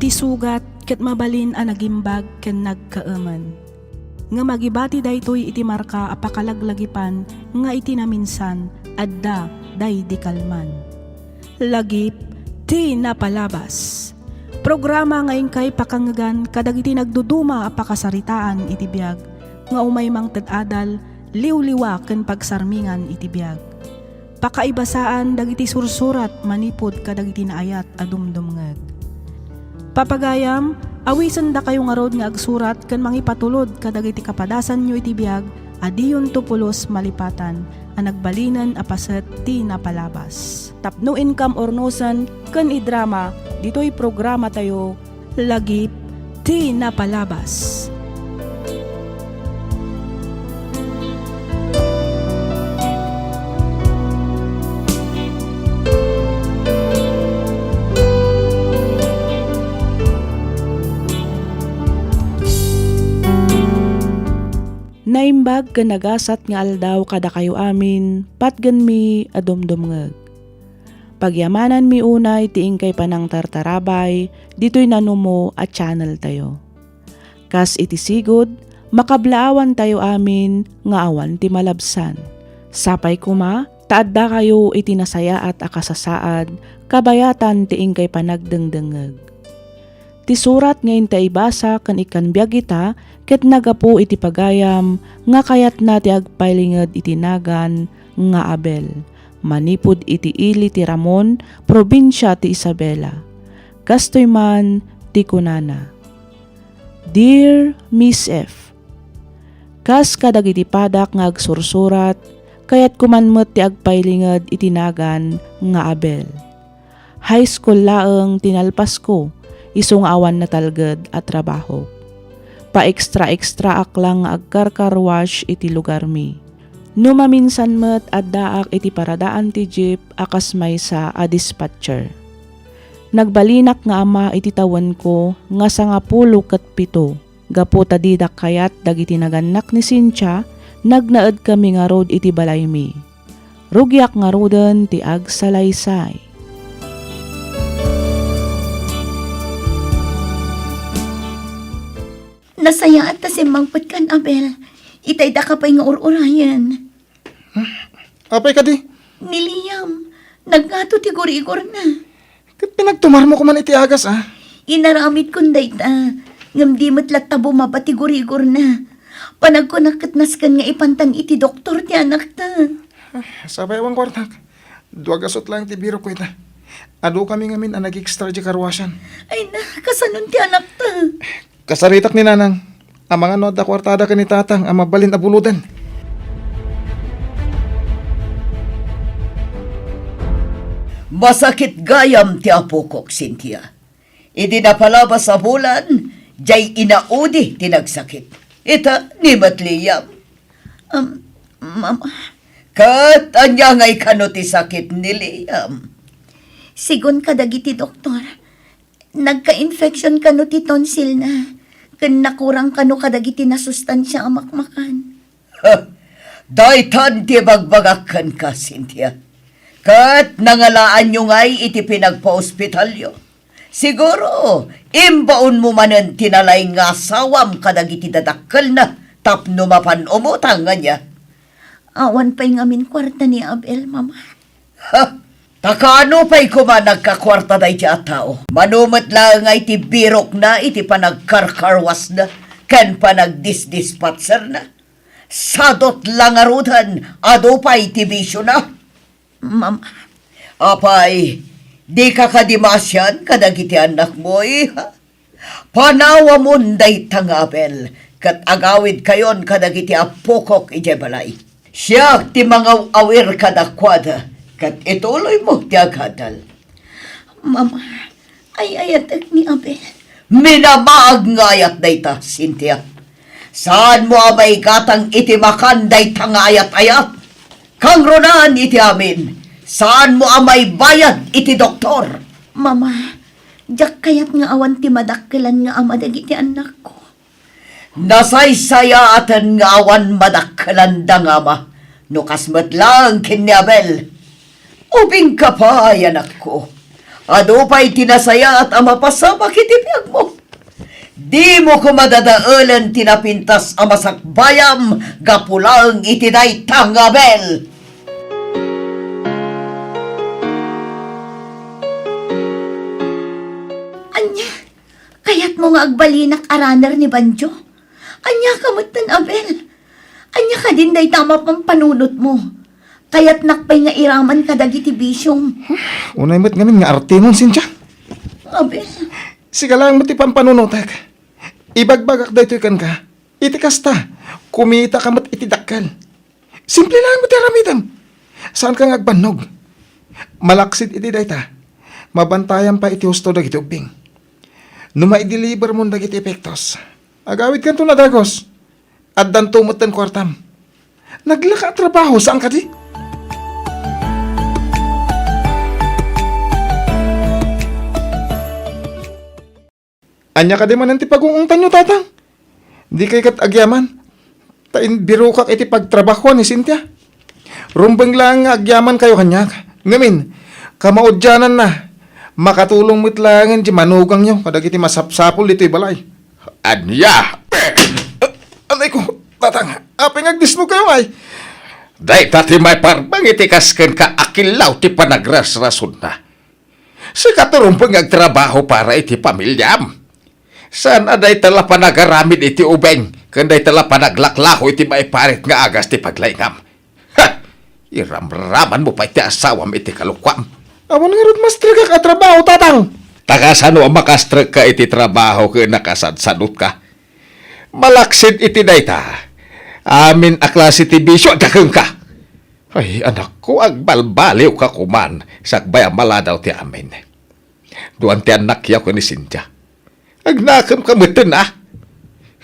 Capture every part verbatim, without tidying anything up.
Ti sugat ket mabalin a nagimbag ken nagkaemen. Ngem agibati daytoy iti marka a pakalaglagipan nga iti naminsan, adda daydi kalman. Lagip ti napalabas. Programa nga inkay pakangngegan kadagiti nagduduma a pakasaritaan iti biag nga umay mangted adal, liwliwa ken pagsarmingan iti biag. Pakaibasaan dagiti sursurat manipud kadagiti naayat a dumdumngeg. Papagayam, awisendakayo ngarud nga agsurat ken mangipatulod kadagiti kapadasanyo iti biag a diyonto pulos malipatan a nagbalinen a paset ti napalabas. Tapno inkam urnosen ken idrama ditoy programatayo, Lagip ti Napalabas. Naimbag ken nagasat nga aldaw kadakayo amin, patgenmi a dumdumngeg. Pagyamananmi unay ti inkay panangtartarabay ditoy nanumo a channeltayo. Kas iti sigud, makablaawantayo amin nga awan ti malabsan. Sapay koma ta addakayo iti nasayaat a kasasaad kabayatan ti inkay panagdengdengngeg. Ti surat nga inta ibasa ken ikkan biag ita ket naggapu iti pagayam nga kayatna ti agpailinged iti nagan nga Abel, manipud iti ili ti Ramon, probinsia ti Isabela. Kastoy man ti kunana, Dear Miss F, kas kadagiti padak nga agsursurat, kayatko man met ti agpailinged iti nagan nga Abel. High school laeng ti nalpasko, isu nga awan natalged a trabaho. Pa-extra-extraak lang nga agkarkarwash iti lugarmi. No maminsan met addaak iti paradaan ti jeep a kas maysa a dispatcher. Nagbalinak nga ama iti tawenko nga sangapulo ket pito. Gapu ta didak kayat dagiti nagannak ni Cynthia, nagnaedkami ngarud iti balaymi. Rugiak ngaruden ti agsalaysay. Nasayaat ta simmangpetkan, Abel. Itay daka pay nga ur-urayen. Apay kadi? Ni Liam, nagngato ti gurigorna. Ket pinagtumarmo koman iti agas, a? Inaramidkon dayta, ngem di met latta bumaba ti gurigorna. Panagkunak ket nasken nga ipantan iti doktor ti anakta. Ah, sapay awan kuartak. Dua gasut laeng ti birokko ita. Adukami ngamin a nag-extra di karwasan. Ay na, kasanon ti anakta? Kasaritak ni Nanang. Amangan no adda kuartada ken ni Tatang a mabalin a buloden. Masakit gayam ti apokok, Cynthia. Idi napalabas a bulan, diay inaudi ti nagsakit. Ita, ni met Liam. Um, Mama. Ket ania ngay kano ti sakit ni Liam? Sigun kadagiti doktor, nagka-infection kano ti tonsilna, ken nakurang kano kadagiti nasustansia a makmakan. Ha! Daytan ti ibagbagak kenka, Cynthia. Ket nangalaanyo ngay iti pinagpaospitalyo. Siguro, imbaonmo manen ti nalaing nga asawam kadagiti dadakkelna tapno mapan umutang, ania? Awan pay ngamin kuarta ni Abel, Mama. Ha! Ta kaano pay koma nagkakuarta daydi a tao? Mano met laeng nga iti birokna iti panagkarkarwasna ken panagdisdispatserna? Sadot la ngaruden, adu pay ti bisiona. Mama. Apay, dika kadi maasian kadagiti annakmo, iha? Panawamon dayta nga Abel, ket agawidkayon kadagiti appokok idiay balay. Siak ti mangaw-awir kadakuada, ket ituloymo ti agadal. Mama, ay-ayatek ni Abel. Minamaag nga ayat dayta, Cynthia. Saanmo a maigatang iti makan dayta nga ayat-ayat? Kangrunaan iti amin, saanmo a maibayad iti doktor. Mama, diak kayat nga awan ti madakkelan nga ama dagiti annakko. Nasaysayaaten nga awan madakkelanda nga ama no kas met laeng ken ni Abel. Ubingka pay, anakko. Adu pay ti nasayaat a mapasamak iti biagmo. Dimo koma dadaelen ti napintas a masakbayam gapu laeng iti dayta nga Abel. Ania? Kayatmo nga agbalinak a runner ni Banjo? Ania ka metten, Abel? Ania kadin dayta a mapampanunotmo? Kayatnak pay nga iraman kadagiti bisiom. Unay met ngamin nga artemon, Cynthia. Abel. Sika laeng met ti pampanunotek. Ibagbagak daytoy kenka. Iti kasta, kumitaka met iti dakkel. Simple laeng met ti aramidem. Saanka nga agbannog. Malaksid iti dayta, mabantayam pay iti husto dagiti ubbing. No maidelibermon dagiti epektos, agawidkanton a dagus. Addanto metten kuartam. Naglaka a trabaho, saan kadi? Ania kadi manen ti pagung-ungtanyo, Tatang? Dikay ket agyaman, ta imbirokak iti pagtrabahoan ni Cynthia. Rumbeng laeng nga agyamankayo kaniak. Ngamin, kamaudiananna, makatulong met laengen ti manugangyo kadagiti masapsapul ditoy balay. Ania? Anay ko, Tatang, apay nga agdismogkayo, ay? Dayta ti maiparbeng iti kas kenka a killaw ti panagrasrasonna. Sika ti rumbeng nga agtrabaho para iti pamiliam. Saan a dayta la panagaramid iti ubing, ken dayta la panaglaklako iti maiparit nga agas ti paglaingam. Ha! Iramramanmo pay ti asawam iti kalokuam. Awan ngarud, mastrekak a trabaho, Tatang! Ta kasano a makastrekka iti trabaho ken nakasadsadutka? Malaksid iti dayta, amin a klase ti bisio adda kenka. Ay, anakko, agbalbaliwka koman, sakbay a maladaw ti amin. Duan ti annakyo ken ni Cynthia. Agnakemka metten, a?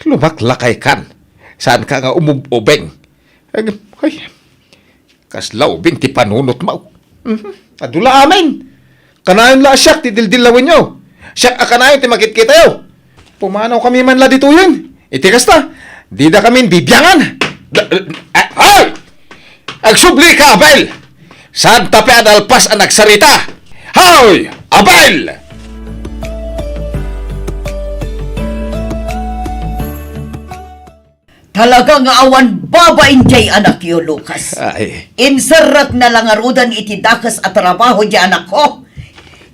Lumaklakaykan. Saanka nga umub-ubing. Ag-, ay, kasla ubing ti panunotmo. Mhm. Adu la amin. Kanayon la a siak ti dildillawenyo. Siak a kanayon ti makitkitayo. Pumanawkami man la ditoyen. Iti kasta, didakamin bibiangan. Da-, a-, ay! Agsublika, Abel! Saanta pay a nalpas a nagsarita. Hoy, Abel! Talaga nga awan babain diay anakyo, Lucas. Ay. Inserrekna la ngaruden iti dakes a trabaho diay anakko.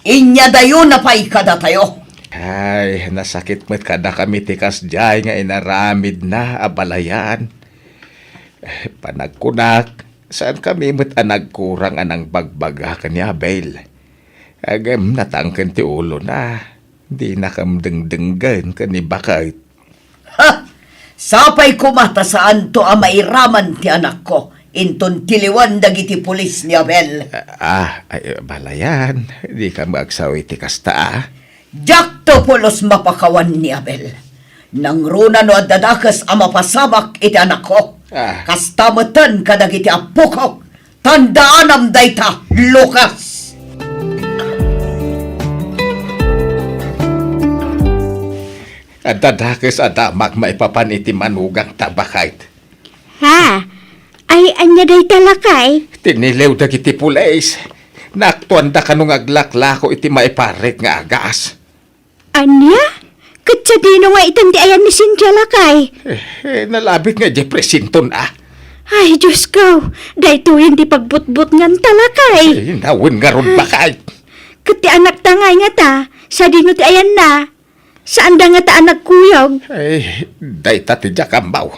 Inyadayona pay kadatayo. Ay, nasakit met kadakami ti kasdiay nga inaramidna a balayan. Panagkunak, saankami met a nagkurang a nangbagbaga ken ni Abel. Ngem natangken ti ulona. Dinakam dengdenggen ken ni baket. Ha! Sapay koma ta saanto a mairaman ti anakko inton tiliwan dagiti pulis ni Abel. Ah, ay, balayan, dikam agsaw iti kasta, a. Diakto pulos mapakawan ni Abel. Nangruna no adda dakes a mapasamak iti anakko. Ah. Kasta metten kadagiti appokok. Tandaanam dayta, Lucas! Adda dakes a damak maipapan iti manugangta, baket. Ha? Ay, ania dayta, lakay? Tiniliw dagiti pulis. Naaktuanda kano nga aglaklako iti maiparit nga agas. Ania? Ket sadino nga itan ti ayan ni Cynthia, lakay? Eh, eh, nalabit nga idiay presinton, a. Ay, Diosko, daytoyen ti pagbutbutnganta, lakay. Eh, nawen ngarud, baket. Ket ti anakta ngay ngata, sadino ti ayanna? Saanda ngata a nagkuyog? Ay, dayta ti diak ammo.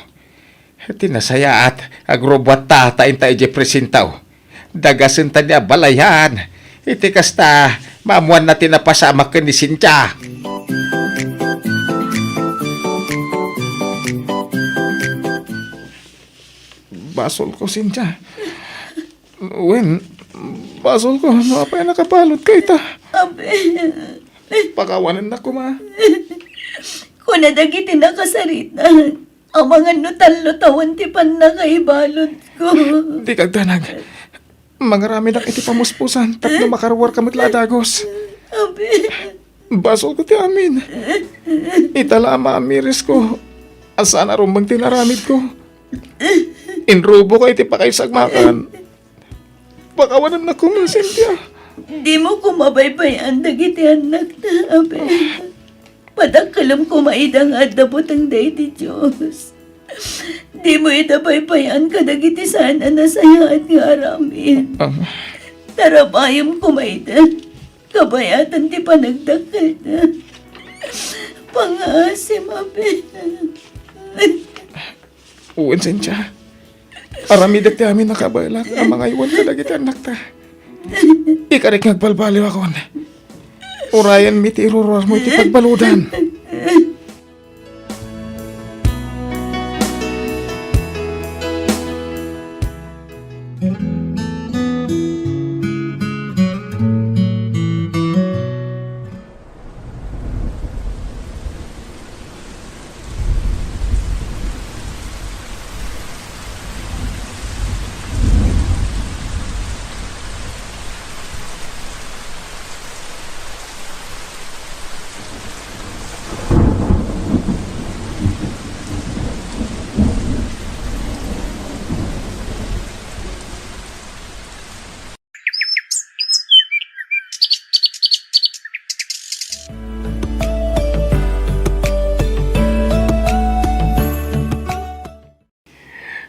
Ti nasayaat, agrubbuatta ta inta idiay presinto. Dagasenta ni a balayan. Iti kasta, maammoanna ti napasamak ken ni Cynthia. Basolko, Cynthia. Wen, basolko no apay a nakabalutka ita. Abel. Pakawanennak koma. Kuna dagiti nakasarita, amangan no tallo tawen ti pannakaibaludko. Dika agdanag. Mangaramidak iti pamuspusan tapno makaruarka met la a dagus. Abel. Basolko ti amin. Ita la a maamirisko a saan a rumbeng ti inaramidko. Inruboka iti pakaisagmakan. Pakawanennak koma, Cynthia. Dimo koma baybay-an dagiti annakta, Abel. Padakkelem koma ida nga adda butengda iti Dios. Dimo ida baybay-an kadagiti saan a nasayaat nga aramid. Ama. Tarabayem koma ida. Kabayatan ti panagdakkelda. Pangngaasim, Abel. Wen, Cynthia. Aramidek ti amin a kabaelak a mangaywan kadagiti annakta. Ikarik nga agbalbaliwakon. Urayenmi ti iruruarmo iti pagbaludan.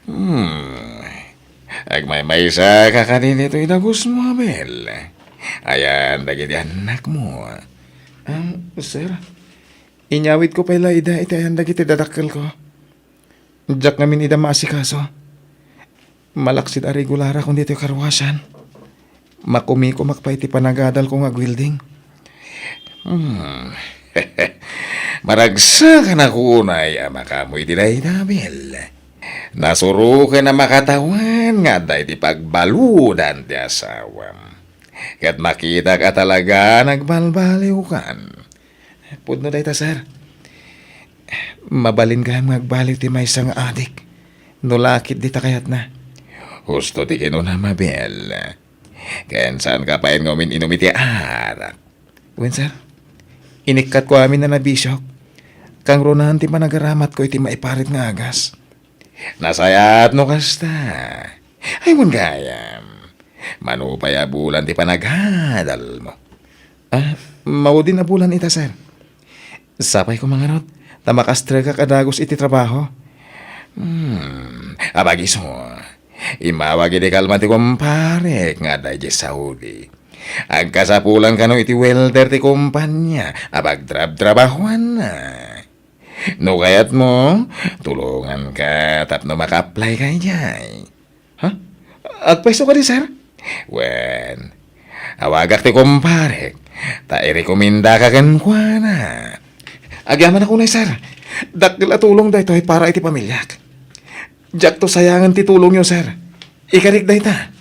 Hmm. Agmaymaysa ka kadi ditoy dagusmo, Abel. Ayan dagiti annakmo. Um, sir, inyawidko pay la ida iti ayan dagiti dadakkelko. Diak ngamin ida maasikaso. Malaksid a regularakon ditoy karwasan. Makumikomak pay ti panagadalko nga agwelding. Hmm. Maragsakan a kunay a makaammo iti dayta, Abel. Nasuroken a makatawen nga adda iti pagbaludan ti asawam. Ket makitak a talaga nagbalbaliwkan. Pudno dayta, sir. Mabalin gayam nga agbaliw ti maysa nga adik no la ket dita kayatna. Husto ti kinunam, Abel. Ken saanka pay nga umin-inum iti arak. Wen, sir. Inikkatko amin a nabisiok. Kangrunaan ti panagaramatko iti maiparit nga agas. Nasayaat no kasta. Ay, wen gayam. Mano pay a bulan ti panagadalmo? Ah, maudin a bulan ita, sir. Sapay koma ngarud, ta makastrekak a dagus iti trabaho. Hmm, abagiso, immawag idi kalman ti kumparek nga adda idiay Saudi. Agkasapulan kano iti welder ti kumpania a pagtrabtrabahoanna. No kayatmo, tulonganka tapno maka-apply ka idiay. Ha? Agpayso kadi, sir? Wen, awagak ti kumparek, ta irekomendaka kenkuana. Agyamanak unay, sir. Dakkel a tulong daytoy para iti pamiliak. Diakto sayangen ti tulongyo, sir. Ikarik dayta.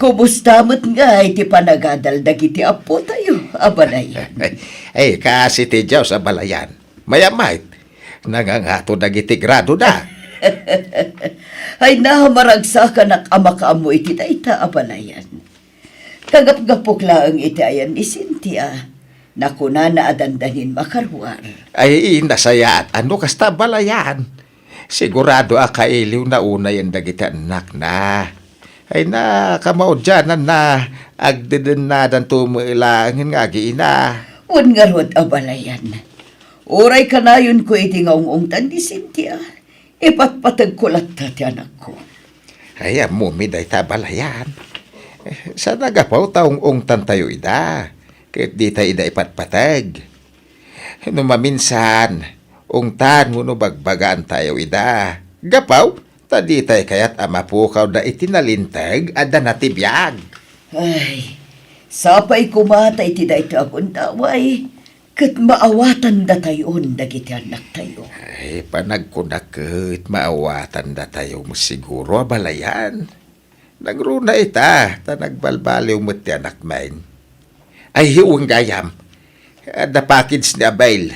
Kumusta met ngay ti panagadal dagiti appotayo, abalayan? Ay, kasi ti Dios, abalayan. Mayat met, nangangato dagiti gradoda. Ay, na, maragsakanak a makaammo iti dayta, abalayan. Kagapgapok laeng iti ayan ni Cynthia. Nakunana a dandanin makaruar. Ay, nasayaat a no kasta, abalayan. Sigurado a kailiwna unayen dagiti annakna. Ay, na, kamaudiananna, agdedennadanto met laengen nga agiina. Wen ngarud, abalayan. Uray kanayonko iti nga ung-ungtan ni Cynthia, ipatpategko latta ti anakko. Ay, ammomi dayta, abalayan. Saan a gapu ta ung-ungtantayo ida, ket dita ida ipatpateg. No maminsan, ungtan wenno bagbagaantayo ida. Gapu ta ditay kayat a mapukawda iti nalinteg a dana ti biag. Ay, sapay koma ta iti dayta a gundaway, Ket maawatandatayon dagiti annaktayo. Ay, panagkunak ket maawatandatayo met siguro a balayan. Nangruna ita, ta nagbalbaliw met ti anakmi. Ay, wen gayam. Adda package ni Abel.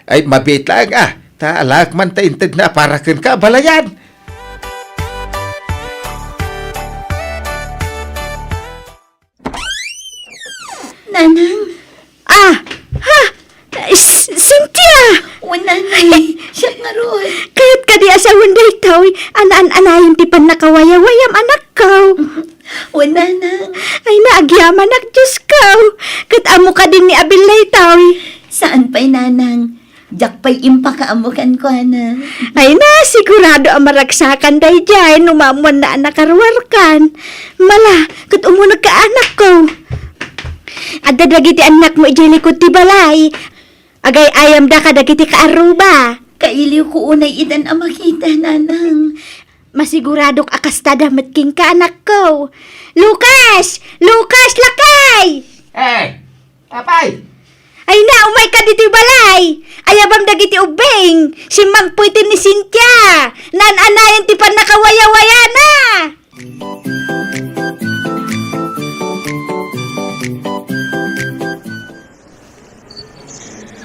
Ay, mabiit laeng, ah. Ta alaek man ta inted na para kenka a balayan. Nanang. Ah! Ha! S-, Cynthia! Wen, Nanay. Siak ngarud. Kayat kadi a sawen daytoy. An-an-anayon ti pannakawayawayam, anakko. Wen, Nanang. Ay na, agyamanak, Diosko. Ket ammo kadi ni Abel daytoy? Saan pay, Nanang. Diak pay impakaammo kenkuana. Ay na, sigurado a maragsakan daydiay no maammuanna a nakaruarkan. Mala, ket umunegka, anakko. Adda dagiti annakmo idiay likud ti balay. Agay-ayamda kadagiti kaarruba. Kailiwko unay itan a makita, Nanang. Masiguradok a kastada met kenka, anakko. Lucas! Lucas, lakay! Eh, apay! Ay na, umayka ditoy balay! Ayabam dagiti ubbing! Simmangpet ni Cynthia! Naan-anayon ti pannakawayawayana!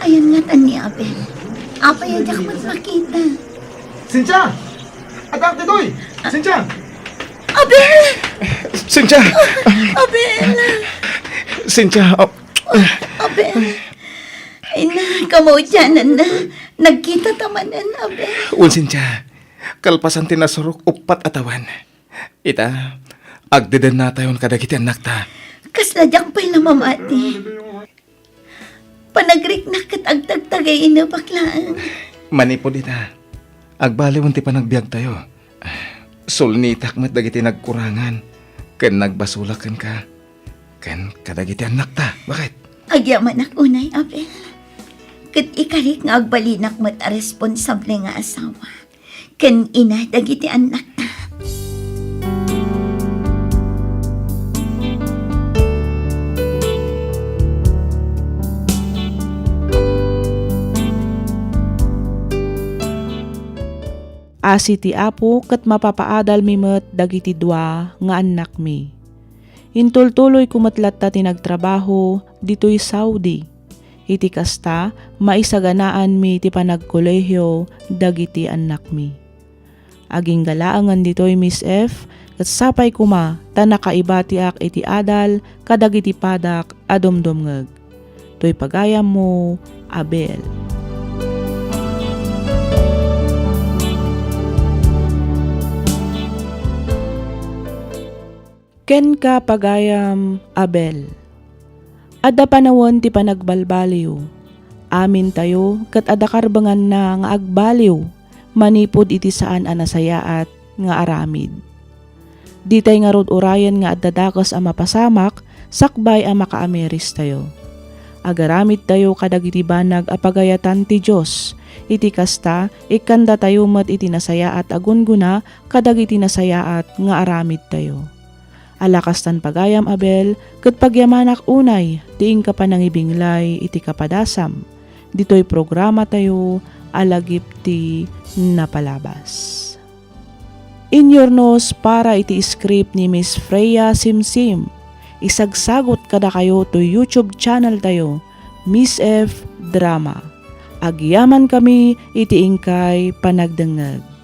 Ayan ngatan ni Abel. Apay a diak met makita. Cynthia! Adda ditoy! Cynthia! Abel! Cynthia! Abel! Cynthia! Oh. Abel! Ay na, kamaudiananna. Nagkita ta manen, Abel. Wen, Cynthia. Kalpasan ti nasurok uppat a tawen. Ita, agdedennatayon kadagiti annakta. Kasla diak pay la mamati. Panagriknak ket agtagtagay inebak laeng. Manipud ita, agbaliwen ti panagbiagtayo. Sulnitak met dagiti nagkurangan ken nagbasolak kenka ken kadagiti annakta. Baket? Agyamanak unay, Abel. Ket ikarik nga agbalinak met a responsable nga asawa ken ina dagiti annakta. Asi ti Apo ket mapapaadalmi met dagiti dua nga annakmi. Intultuloyko met latta ti nagtrabaho ditoy Saudi. Iti kasta, maisaganaanmi ti panagkolehio dagiti annakmi. Agingga laengen ditoy, Miss F, ket sapay koma ta nakaibatiak iti adal kadagiti padak a dumdumngeg. Toy pagayammo, Abel. Kenka, pagayam Abel. Adda panawen ti panagbalbaliw. Amintayo ket adda karbenganna nga agbaliw manipud iti saan a nasayaat nga aramid. Ditay ngarud urayen nga adda dakes a mapasamak sakbay a makaamiristayo. Agaramidtayo kadagiti banag a pagayatan ti Dios. Iti kasta, ikkandatayo met iti nasayaat a gunggona kadagiti nasayaat nga aramidtayo. Ala kastan, pagayam Abel, ket pagyamanak unay ti inka panangibinglay iti kapadasam ditoy programatayo a Lagip ti Napalabas. Inyurnos para iti script ni Miss Freya Simsim. Isagsagut kadakayo toy YouTube channeltayo, Miss F Drama. Agyamankami iti inkay panagdengngeg.